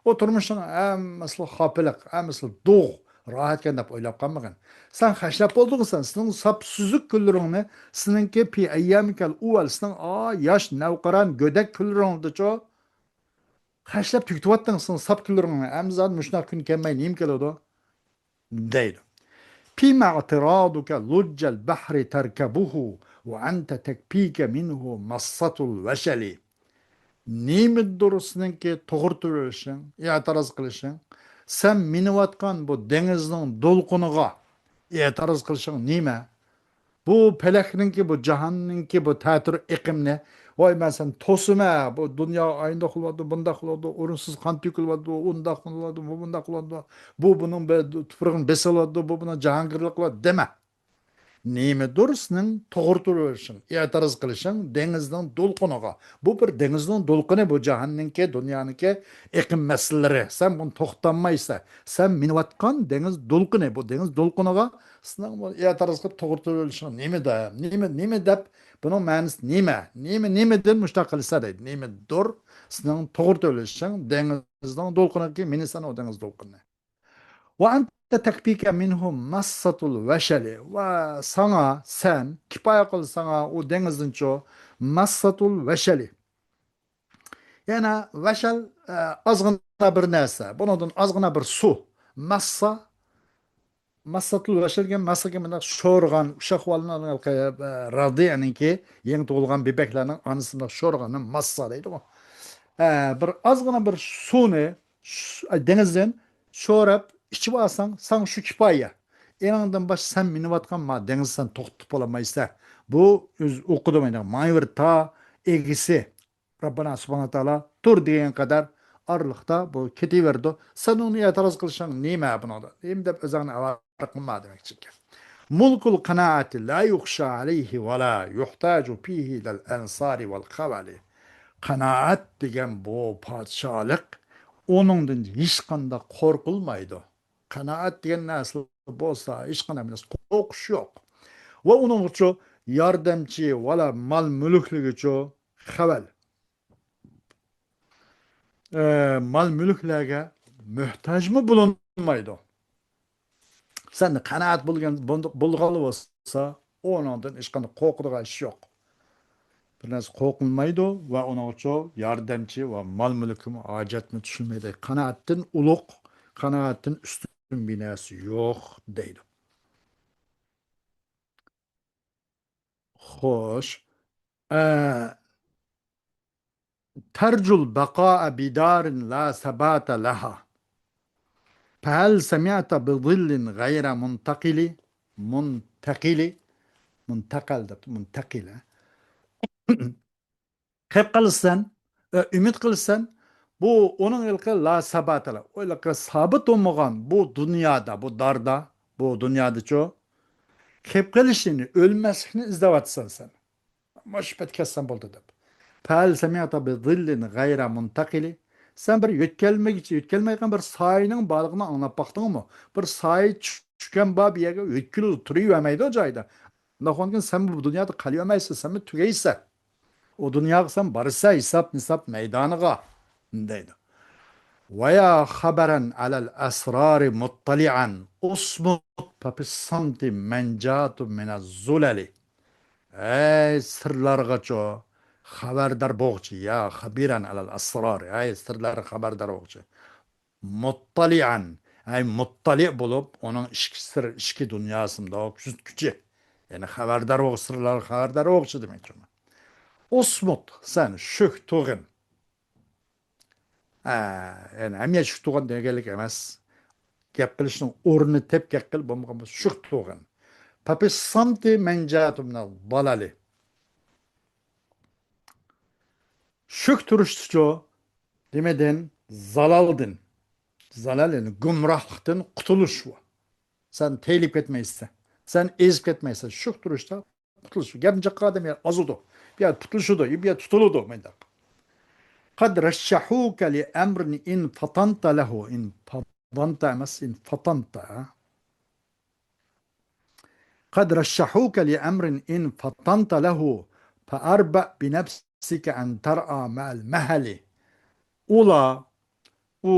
ئۇ تۇرمۇشنىڭ ھەممىسىلا خاپىلىق، ھەممىسىلا دوغ، راھەتكەن دەپ ئويلاپ قالمىغىن. سەن خەجلەپ بولدۇڭ سەن، سېنىڭ ساپ سۈزۈك كۈنلىرىڭنى، سېنىڭكى پى ئەييامىكەل ئۇۋەل، سېنىڭ ئا ياش نەۋقىران گۆدەك كۈنلىرىڭدىچۇ خەجلەپ تۈگىتىۋەتتىڭ سېنىڭ ساپ كۈنلىرىڭنى. ئەمدى زادى مۇشۇنداق كۈن كەلمەي نېمە كېلىدۇ؟ دەيدۇ. فيما اعتراضك لج البحر تركبه وأنت تكفيك منه مصة الوشل. نېمىدۇر سېنىڭكى توغرا تۇرۇۋېلىشىڭ، ئېتىراز قىلىشىڭ، سەن مىنىۋاتقان بۇ دېڭىزنىڭ دولقۇنىغا ئېتىراز قىلىشىڭ نېمە؟ بۇ پەلەكنىڭكى، بۇ جاھاننىڭكى بۇ تەتۈر ئېقىمنى، ۋاي، مەن سەن توسىمەن، بۇ دۇنيا ئاينداق بولۇۋاتىدۇ، بۇنداق بولۇۋاتىدۇ، ئورۇنسىز قان تۆكۈلۈۋاتىدۇ، ئۇنداق بولۇۋاتىدۇ، بۇ بۇنداق بولۇۋاتىدۇ، بۇ بۇنىڭ بە-، تۇپرىقىنى بېسىۋالىدۇ، بۇ بۇنىڭ جاھانگىرلىق قىلىۋاتىدۇ دېمە. نېمىدۇر سېنىڭ توغرا تۇرۇۋېلىشىڭ، ئېتىراز قىلىشىڭ دېڭىزنىڭ دولقۇنىغا. بۇ بىر دېڭىزنىڭ دولقۇنى، بۇ جاھاننىڭكى، دۇنيانىڭكى ئېقىم مەسىلىلىرى. سەن بۇنى توختاتمايسەن. سەن مىنىۋاتقان دېڭىز دولقۇنى، بۇ دېڭىز دولقۇنىغا سېنىڭ بۇ ئېتىراز قىلىپ توغرا تۇرۇۋېلىشىڭ نېمىدە؟ نېمە، نېمە دەپ، بۇنىڭ مەنىسى نېمە؟ نېمە، نېمىدىن مۇشۇنداق قىلىسەن دەيدۇ. نېمىدۇر سېنىڭ توغرا تۇرۇۋېلىشىڭ دېڭىزنىڭ دولقۇنىغا، مىنىسەن ئۇ دېڭىز دولقۇنىنى. ۋە ئەنتە تەكفىكە مىنھۇ مەسسەتۇل ۋەشەلى. ۋە ساڭا، سەن، كىپايە قىل ساڭا ئۇ دېڭىزدىنچۇ مەسسەتۇل ۋەشەلى. يەنە ۋەشەل، ئە، ئازغىنا بىر نەرسە. بۇنىڭدىن ئازغىنا بىر سۇ. مەسسا، مەسسەتۇل ۋەشەل دېگەن مەسسا دېگەن مۇنداق شورىغان، ئۇششاق بالىنىڭ، ئە، رەزىئنىڭكى، يېڭى تۇغۇلغان بېبەكلەرنىڭ ئانىسى مۇنداق شورىغاننى مەسسا دەيدىغۇ. ئە، بىر ئازغىنا بىر سۇنى ش-، دېڭىزدىن شوراپ ئىچىپ ئالساڭ، ساڭا شۇ كۇپايە. ئېنىڭدىن باشقا سەن مىنىۋاتقان ما دېڭىز سەن توختىتىپ بولالمايسەن. بۇ ئۆز ئوقىدۇ مانا، مانا بىر تا ئىگىسى رەببىنا سۇبھانەھۇ ۋە تائالا تۇر دېگەن قەدەر ئارىلىقتا بۇ كېتىۋېرىدۇ. سەن ئۇنى ئېتىراز قىلىشىڭ نېمە بۇنىڭدا؟ نېمە دەپ ئۆزۈڭنى ئاۋارە قىلما دېمەكچىكەن. مۇلكۇل قانائەتى لا يۇخشا ئەلەيھى ۋە لا يۇھتاجۇ فىھى ئىلەل ئەنسارى ۋەل خەۋەلى. قانائەت دېگەن بۇ پادىشاھلىق، ئۇنىڭدىن ھېچقانداق قورقۇلمايدۇ. قانائەت دېگەن نەرسە بولسا، ھېچقانداق بىر نەرسە قورقۇش يوق. ۋە ئۇنىڭغىچۇ ياردەمچى ۋە لا مال-مۈلۈكلىرىگىچۇ خەۋەل. ئە، مال-مۈلۈكلەرگە موھتاجمۇ بولۇنمايدۇ. سەن قانائەت بولغان، بولغانلا بولسا، ئۇنىڭدىن ھېچقانداق قورقىدىغان ئىش يوق. بىر نەرسە قوقۇلمايدۇ ۋە ئۇنىڭغىچۇ ياردەمچى ۋە مال-مۈلۈكمۇ ھاجەتمۇ چۈشۈلمەيدۇ. قانائەتتىن ئۇلۇغ، قانائەتتىن ئۈستۈن بىر نەرسە يوق، دەيدۇ. خوش. ئە، ترجو البقاء بدار لا ثبات لها. فهل سمعت بظل غير منتقل؟ منتقل. منتقل دەپ، منتقل، ھە؟ خەپ قىلىسەن، ئە، ئۈمىد قىلىسەن، بۇ ئۇنىڭ ھېلىقى لا ساباتىلا، ئۇ ھېلىقى سابىت بولمىغان بۇ دۇنيادا، بۇ داردا، بۇ دۇنيادىچۇ، خەپ قېلىشنى، ئۆلمەسلىكنى ئىزدەۋاتىسەن سەن. مۇشۇ پەت كەتسەم بولدى دەپ. فهل سمعت بظل غير منتقل؟ سەن بىر يۆتكەلمىگۈچى، يۆتكەلمەيدىغان بىر سايىنىڭ بارلىقىنى ئاڭلاپ باقتىڭمۇ؟ بىر سايە چۈش-، چۈشكەن بار بىر يەرگە يۆتكىلىدۇ، تۇرۇۋەرمەيدۇ جايىدا. ئۇنداق بولغاندىكىن سەن بۇ دۇنيادا قېلىۋەرمەيسەن، سەنمۇ تۈگەيسەن. ئۇ دۇنياغا سەن بارىسەن، ھېساب-نىساب مەيدانىغا، دەيدۇ. ويا خبرا على الأسرار مطلعا، اصمت ففي الصمت منجاة من الزلل. ئەي سىرلارغىچۇ خەۋەردار بولغۇچى، يا خبيرا على الأسرار، ئەي سىرلارغا خەۋەردار بولغۇچى. مۇتتەلىئەن، ئەي مۇتتەلىئ بولۇپ، ئۇنىڭ ئىچكى سىر، ئىچكى دۇنياسىنى كۆزىتكۈچى. يەنى خەۋەردار بولغۇچى، سىرلارغا خەۋەردار بولغۇچى دېمەكچى. ئۇسمۇت، سەن شۈك تۇغىن. ئە، يەنى ھەمىيە شۈك تۇغىن دېگەنلىك ئەمەس. گەپ قىلىشنىڭ ئورنىنى تېپ گەپ قىل، بولمىغان بولسا شۈك تۇغىن. پەپىسسامتى مەنجاتۇ مىنەل بالالى. شۈك تۇرۇشتىچۇ، نېمىدىن؟ زالالدىن. زالال، يەنى گۇمراھلىقتىن قۇتۇلۇش بۇ. سەن تېيىلىپ كەتمەيسەن. سەن ئېزىپ كەتمەيسەن. شۈك تۇرۇشتا قۇتۇلۇش. گەپ جىققا ئادەم يەنە ئازىدۇ. بۇ يەردە پۇتلىشىدۇ، بۇ يەردە تۇتۇلىدۇ، مۇنداق. قد رشحوك لأمر إن فطنت له. إن فطنت ئەمەس، إن فطنت. قد رشحوك لأمر إن فطنت له فأربأ بنفسك أن ترعى مع المهل. ئۇلار، ئۇ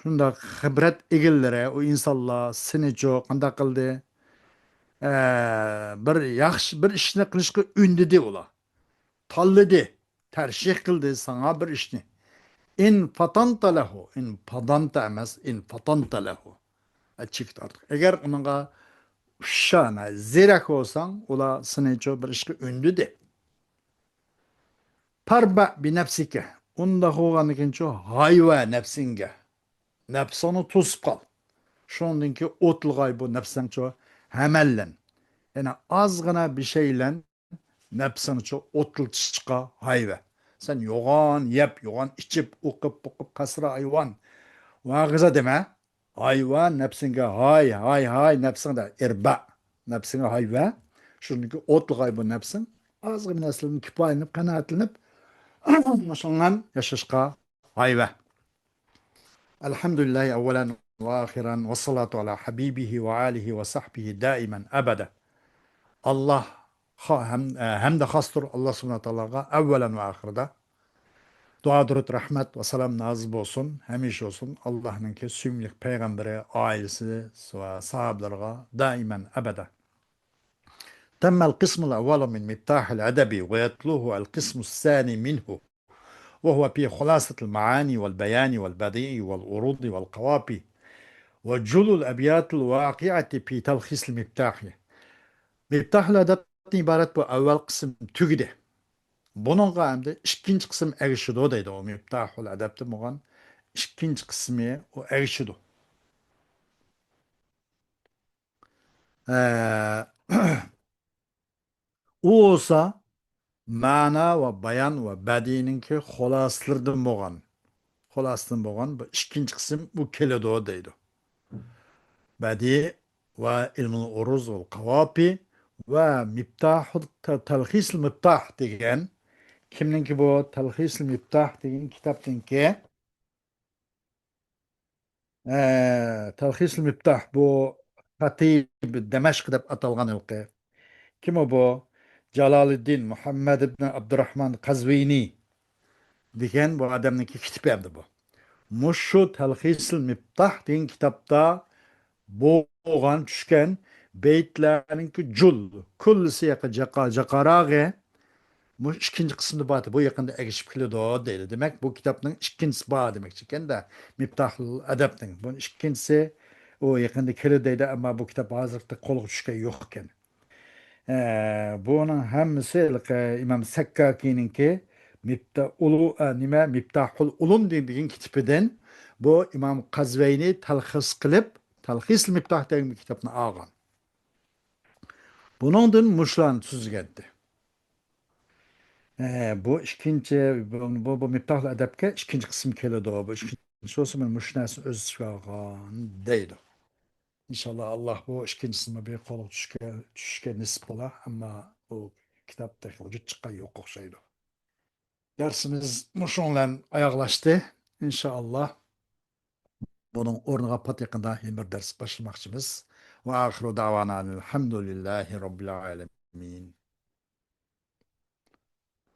شۇنداق خىبرەت ئىگىلىرى، ئۇ ئىنسانلار سېنىچۇ قانداق قىلدى؟ ئە، بىر ياخشى بىر ئىشنى قىلىشقا ئۈندىدى ئۇلار. تاللىدى، تەرشىھ قىلدى ساڭا بىر ئىشنى. إن فطنت له، إن فطنت ئەمەس، إن فطنت له. ئە، چېكىت ئارتۇق. ئەگەر ئۇنىڭغا ئۇششان، زېرەك بولساڭ، ئۇلار سېنىچۇ بىر ئىشقا ئۈندىدى. فأربأ بنفسك. ئۇنداق بولغاندىكىنچۇ ھايۋە نەپسىڭگە. نەپسىڭنى توسۇپ قال. شۇنىڭدىن كېيىن ئوتلىغاي بۇ نەپسىڭچۇ ھەمەللەن. يەنى ئازغىنا بىر شەيلەن نەپسىڭچۇ ئوتلىتىشقا ھايۋە. سەن يوغان يەپ، يوغان ئىچىپ، ئوقۇپ، بوقۇپ، قەسرى ھايۋان. ۋاغىزا دېمە. ھايۋان نەپسىڭگە ھاي، ھاي، ھاي نەپسىڭدە ئىربە. نەپسىڭگە ھايۋە. شۇنىڭكى ئوتلىغاي بۇ نەپسىڭ. ئازغىنا نەرسىلەردىن كىپايىلىنىپ، قانائەتلىنىپ، مۇشۇنىڭ ياشاشقا ھايۋە. الحمد لله أولا وآخرا والصلاة على حبيبه وآله وصحبه دائما أبدا. ئاللاھ خا-، ھەم-، ھەمدە خاستۇر ئاللاھ سۇبھانەھۇ ۋە تائالاغا ئەۋۋەلەن ۋە ئاخىردا دۇئا، دۇرۇت، رەھمەت ۋە سالام نازىل بولسۇن، ھەمىشە بولسۇن ئاللاھنىڭكى سۆيۈملۈك پەيغەمبىرى، ئائىلىسى ۋە ساھابىلىرىغا دائىمەن ئەبەدەن. تم القسم الأول من مفتاح الأدب ويتلوه القسم الثاني منه، وهو في خلاصة المعاني والبيان والبديع والعروض والقوافي وجل الأبيات الواقعة في تلخيص المفتاح. مىفتاھۇل ئەدەبتىن ئىبارەت بۇ ئەۋۋەل قىسىم تۈگىدى. بۇنىڭغا ئەمدى ئىككىنچى قىسىم ئەگىشىدۇ دەيدۇ. ئۇ مىفتاھۇل ئەدەبتە بولغان ئىككىنچى قىسمى ئۇ ئەگىشىدۇ. ئە، ئۇ بولسا مەنا ۋە بايان ۋە بەدىئنىڭكى خۇلاسىلىرىدىن بولغان، خۇلاسىدىن بولغان بۇ ئىككىنچى قىسىم بۇ كېلىدۇ دەيدۇ. بەدىئ ۋە ئىلمۇل ئۇرۇز ۋەل قاۋاپى ۋە مىفتاھۇ تە-، تەلخىسىل مىفتاھ دېگەن، كىمنىڭكى بۇ تەلخىسىل مىفتاھ دېگەن كىتابنىڭكى ئە، تەلخىسۇل مىفتاھ بۇ خەتىب دەمەشق دەپ ئاتالغان ھېلىقى. كىم ئۇ بۇ؟ جالالىددىن مۇھەممەد ئىبن ئابدۇراخمان قەزۋىنى دېگەن بۇ ئادەمنىڭكى كىتابى ئەمدى بۇ. مۇشۇ تەلخىسۇل مىفتاھ دېگەن كىتابتا بولغان چۈشكەن بەيتلەرنىڭكى جۇل، كۇللىسى ياقى جاقا-، جاقاراغى، مۇشۇ ئىككىنچى قىسىمدا بار، بۇ يېقىندا ئەگىشىپ كېلىدۇ دەيدۇ. دېمەك، بۇ كىتابنىڭ ئىككىنچىسى بار دېمەكچىكەن-دە، مىپتاھۇل ئەدەبنىڭ. بۇنىڭ ئىككىنچىسى ئۇ يېقىندا كېلىدۇ دەيدۇ، ئەمما بۇ كىتاب ھازىرقى قولغا چۈشكەن يوق ئىكەن. ئە، بۇنىڭ ھەممىسى ھېلىقى ئىمام سەككاكىنىڭكى مىپتا-، ئۇلۇ-، ئە، نېمە، مىپتاھۇل ئۇلۇم دېگەن كىتابىدىن بۇ ئىمام قەزۋەينى تەلخىس قىلىپ، تەلخىسىل مىپتاھ دېگەن بىر كىتابنى ئالغان. بۇنىڭدىن مۇشۇلارنى تۈزگەنتى. ئە، بۇ ئىككىنچى، بۇ، بۇ، بۇ مىپتاھۇل ئەدەبكە ئىككىنچى قىسىم كېلىدۇ. بۇ ئىككىنچى بولسا مانا مۇشۇ نەرسىنى ئۆز ئىچىگە ئالغان دەيدۇ. ئىنشاللا، ئاللا بۇ ئىككىنچىسىمۇ بىر قولغا چۈشكە، چۈشۈشكە نېسىپ بولا، ئەمما بۇ كىتاب تېخى ۋۇجۇد چىققان يوق ئوخشايدۇ. دەرسىمىز مۇشۇنىڭ بىلەن ئاياغلاشتى. ئىنشاللا، بۇنىڭ ئورنىغا پات يېقىندا يەنە بىر دەرس باشلىماقچىمىز. وآخر دعوانا أن الحمد لله رب العالمين.